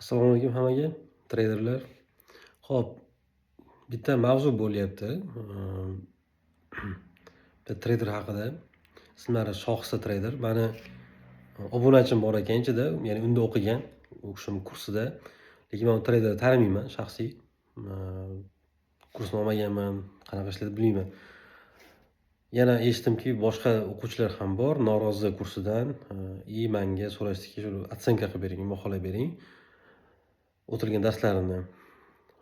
Assalomu alaykum hammaga, treyderlar. Xo'p, bitta mavzu bo'lyapti. Bitta treyder haqida. Ismlari Shohista treyder. Mani obunachim bor ekan ichida, ya'ni unda o'qigan, u kishini kursida. Lekin men u treyderni tanimayman shaxsiy. Kursni olmaganman, qanaqa ishlaydi bilmayman. Yana eshitdimki, boshqa o'quvchilar ham bor norozi kursidan и manga so'rashdiki, shu оценка qilib bering, baholab bering o'tilgan darslarini.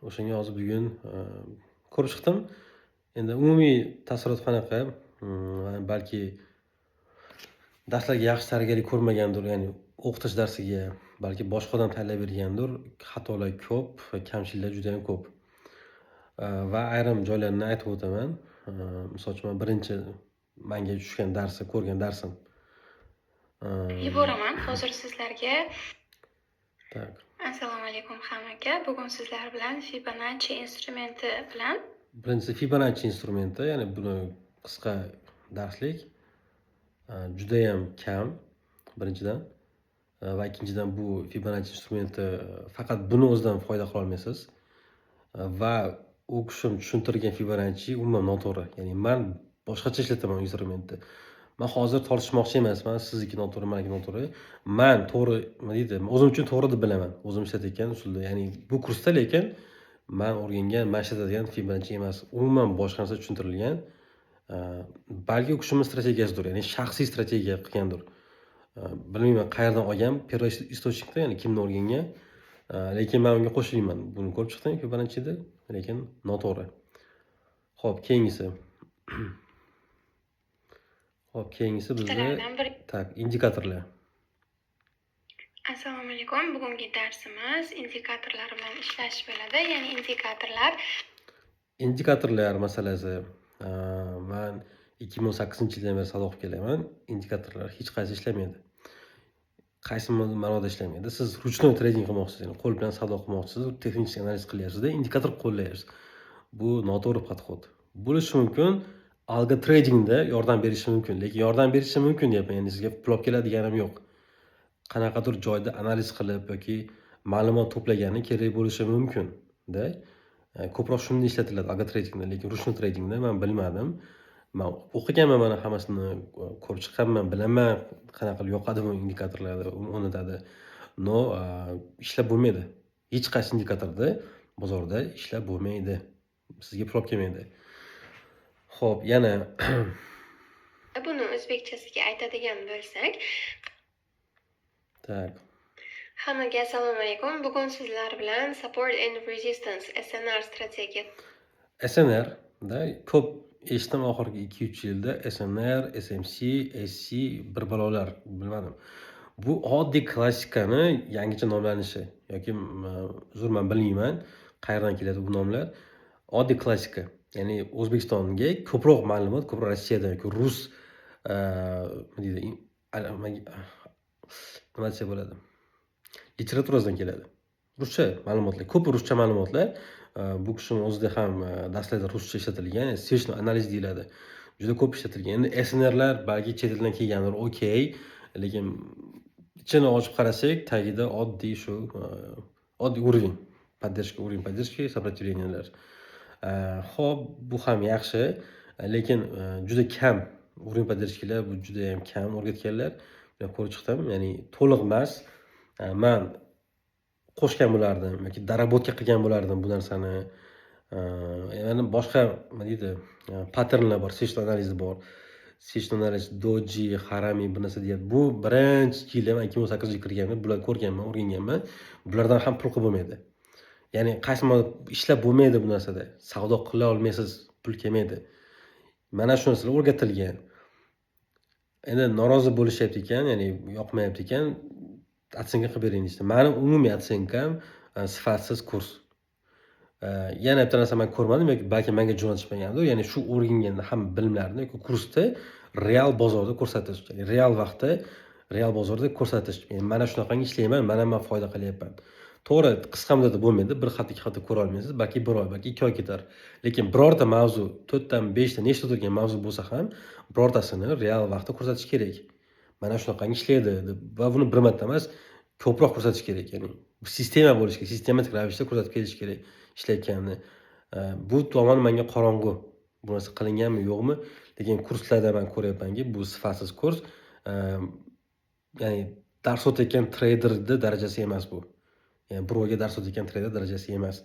O'shanga hozir bugun ko'rib chiqdim. Endi umumiy taassurot qanaqa? Balki darslarga yaxshi tayyorgarlik ko'rmagandir, ya'ni o'qitish darsiga balki boshqa odam tayyorlab bergandir. Xatolar ko'p va kamchiliklar juda ham ko'p. Va ayrim joylarini aytib o'taman. Misol uchun, man birinchi manga tushgan darsi, ko'rgan darsim. Yuboraman hozir sizlarga. Так. Assalomu alaykum hammaga. Bugun sizlar bilan Fibonacci instrumenti bilan Birinchisi Fibonacci instrumenti, ya'ni buni qisqa darslik judayam kam birinchidan va ikkinchidan, bu Fibonacci instrumenti, faqat buni o'zidan foyda qila olmaysiz va u kishi tushuntirgan Fibonacci umuman noto'g'ri. Ya'ni man boshqacha ishlataman instrumentni. Man hozir tortishmoqchi emasman, sizniki noto'g'ri, maniki noto'g'ri. Man to'g'ri, nima deydi, o'zim uchun to'g'ri deb bilaman o'zim ishlatayotgan usulda. Ya'ni bu kursda lekin man o'rgangan, man ishlatadigan Fibonacci emas, umuman boshqa narsa tushuntirilgan. Balki u kishini strategiyasidir, ya'ni shaxsiy strategiya qilgandir. Bilmayman, qayerdan olgan, первоисточник da, ya'ni kimdan o'rgangan. Lekin man unga qo'shilmayman. Buni ko'rib chiqdim Fibonacci'da, lekin noto'g'ri. Xo'p, keyingisi. Xo'p, keyingisi bizda bittalaridan biri. Так, indikatorlar. Assalomu alaykum. Bugungi darsimiz indikatorlar bilan ishlash bo'ladi. Ya'ni indikatorlar Indikatorlar masalasi. Man 2018-yildan beri savdo qilib kelaman. Indikatorlar hech qaysi ishlamaydi. Qaysi ma'noda ishlamaydi? Siz ручной trading qilmoqchisiz, ya'ni qo'l bilan savdo qilmoqchisiz, texnik analiz qilyapsizda, indikator qo'llayapsiz. Bu noto'g'ri подход. Bo'lishi mumkin, algo tradingda yordam berishi mumkin, lekin yordam berishi mumkin deyapman, ya'ni sizga pul olib keladi deganim yo'q. Qanaqadir joyda analiz qilib yoki ma'lumot to'plagani kerak bo'lishi mumkin-da. Ko'proq shunda ishlatiladi algo tradingda, lekin ручной tradingda man bilmadim. Man o'qiganman, mana hammasini ko'rib chiqqanman, bilaman qanaqa qilib yoqadi bu indikatorlarni, o'rnatadi. Но ishlab bo'lmaydi. Hech qaysi indikatorda bozorda ishlab bo'lmaydi. Sizga pul olib kelmaydi. Xo'p, yana Buni o'zbekchasiga aytadigan bo'lsak, Так. Hammaga assalomu alaykum. Bugun sizlar bilan Support and Resistance, SNR strategiya SNR da ko'p eshitdim oxirgi 2-3 yilda. SNR, SMC, SC, bir balolar, bilmadim. Bu oddiy klassikani yangicha nomlanishi yoki uzr, man bilmayman qayerdan keladi bu nomlar. Oddiy klassika. Ya'ni O'zbekistonga ko'proq ma'lumot ko'proq Rossiyadan yoki rus, nima deydi, nima desa bo'ladi? Literaturasidan keladi. Ruscha ma'lumotlar, ko'p ruscha ma'lumotlar. Bu kishini o'zida ham darslarda ruscha ishlatilgan, свечной analiz deyiladi. Juda ko'p ishlatilgan. Endi SNRlar balki chet eldan kelgandir, okey. Lekin ichini ochib qarasak, tagida oddiy shu oddiy уровень, поддержка, уровень поддержки, сопротивления lar. Xo'p, bu ham yaxshi, lekin juda kam уровень поддержка lar, bu judayam kam o'rgatganlar. Men ko'rib chiqdim, ya'ni to'liq emas. Man qo'shgan bo'lardim yoki доработка qilgan bo'lardim bu narsani. Yana boshqa, nima deydi, patternlar bor, свечной analizi bor. Свечной analiz, doji, harami, bir narsa deyapti. Bu birinchi yili man 2018-yilda kirganman, bularni ko'rganman, o'rganganman. Bulardan ham pul qilib bo'lmaydi. Ya'ni qaysi ma'noda ishlab bo'lmaydi bu narsada. Savdo qila olmaysiz, pul kelmaydi. Mana shu narsalar o'rgatilgan. Endi norozi bo'lishyapti ekan, ya'ni yoqmayapti ekan, оценка qilib bering deyishdi. Mani umumiy оценка m sifatsiz kurs. Yana bitta narsa man ko'rmadim yoki balki menga jo'natishmagandir. Ya'ni shu o'rgangan hamma bilimlarni yoki kursda real bozorda ko'rsatish, ya'ni real vaqtda real bozorda ko'rsatish. Ya'ni mana shunaqangi ishlayman, mana man foyda qilyapman. To'g'ri, qisqa muddatda bo'lmaydi, bir hafta, 2 hafta ko'ra olmaysiz, balki 1 oy, balki 2 oy ketar. Lekin birorta mavzu, 4 tami, 5 ta, nechta turgan mavzu bo'lsa ham, birortasini real vaqtda ko'rsatish kerak. Mana shunaqangi ishlaydi deb va buni bir marta emas, Ko'proq ko'rsatish kerak, ya'ni sistema bo'lishi kerak, sistematik ravishda ko'rsatib kelish kerak ishlayotganini. Bu tomon menga qorong'u. Bu narsa qilinganmi, yo'qmi? Lekin kurslarda man ko'ryapmanki, bu sifatsiz kurs. Ya'ni dars o'tayotgan treyderni darajasi emas bu. Ya'ni birovga dars o'tayotgan treyder darajasi emas.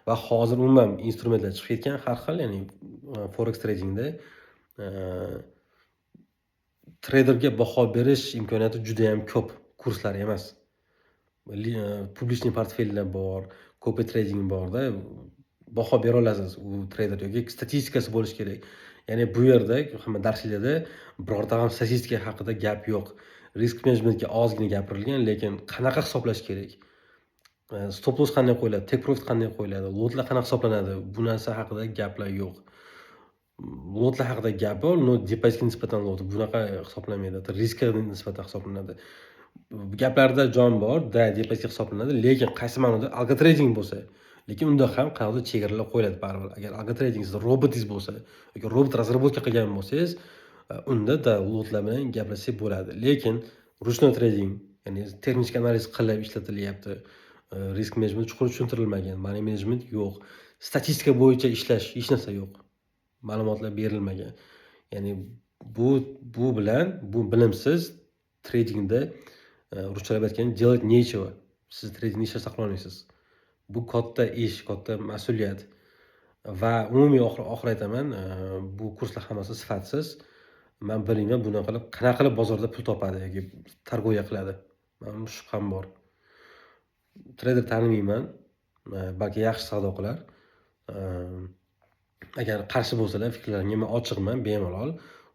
Va hozir umuman instrumentlar chiqib ketgan har xil, ya'ni forex tradingda treyderga baho berish imkoniyati juda ham ko'p, kurslar emas. Публичный portfellar bor, copy trading borda, baho bera olasiz u treyder yoki statistikasi bo'lishi kerak. Ya'ni bu yerda hamma darsliklarda birorta ham statistika haqida gap yo'q. Risk menejmentga ozgina gapirilgan, lekin qanaqa hisoblash kerak? Stop loss qanday qo'yiladi, take profit qanday qo'yiladi, lotlar qanaqa hisoblanadi, bu narsa haqida gaplar yo'q. Lotlar haqida gap bor, но depozitga nisbatan lot bunaqa hisoblanmaydi. Riskka nisbatan hisoblanadi. Gaplarda jon bor, да, depozitga hisoblanadi, lekin qaysi ma'noda? Algo trading bo'lsa, lekin unda ham qanaqadir chegaralar qo'yiladi baribir. Agar algo trading siz robotingiz bo'lsa yoki robot разработка qilgan bo'lsangiz, unda да, lotlar bilan gaplashsak bo'ladi. Lekin ручной trading, ya'ni texnik analiz qilib ishlatilyapti. Risk menejment chuqur tushuntirilmagan, money management yo'q. Statistika bo'yicha ishlash hech narsa yo'q. Ma'lumotlar berilmagan. Ya'ni bu bilan, bu bilimsiz tradingda, ruschalab aytganda, делать нечего. Siz tradingda hech narsa qila olmaysiz. Bu katta ish, katta mas'uliyat. Va umumiy oxiri aytaman, bu kurslar hammasi sifatsiz. Man bilmayman, bunaqa qilib qanaqa qilib bozorda pul topadi yoki торговля qiladi. Mani shubham bor. Treyder tanimayman, balki yaxshi savdo qilar. Agar qarshi bo'lsalar fikrlarimga man ochiqman, bemalol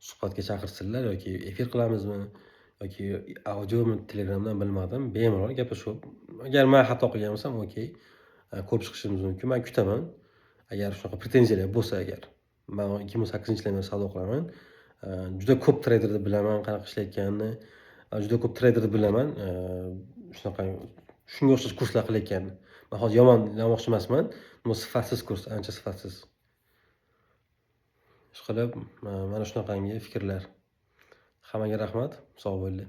suhbatga chaqirsinlar yoki efir qilamizmi yoki audiomi, Telegramdan, bilmadim, bemalol gaplashib, agar man xato qilgan bo'lsam, okey, ko'rib chiqishimiz mumkin. Man kutaman. Agar shunaqa pretenziyalar bo'lsa agar. Man 2008-yildan beri savdo qilaman. Juda ko'p treyderni bilaman qanaqa ishlayotganini. Juda ko'p treyderni bilaman, shunaqa shunga o'xshash kurslar qilayotganini. Man hozir yomonlamoqchi emasman, bu sifatsiz kurs, ancha sifatsiz. Ishqilib, mana shunaqangi fikrlar. Hammaga rahmat, sog' bo'linglar.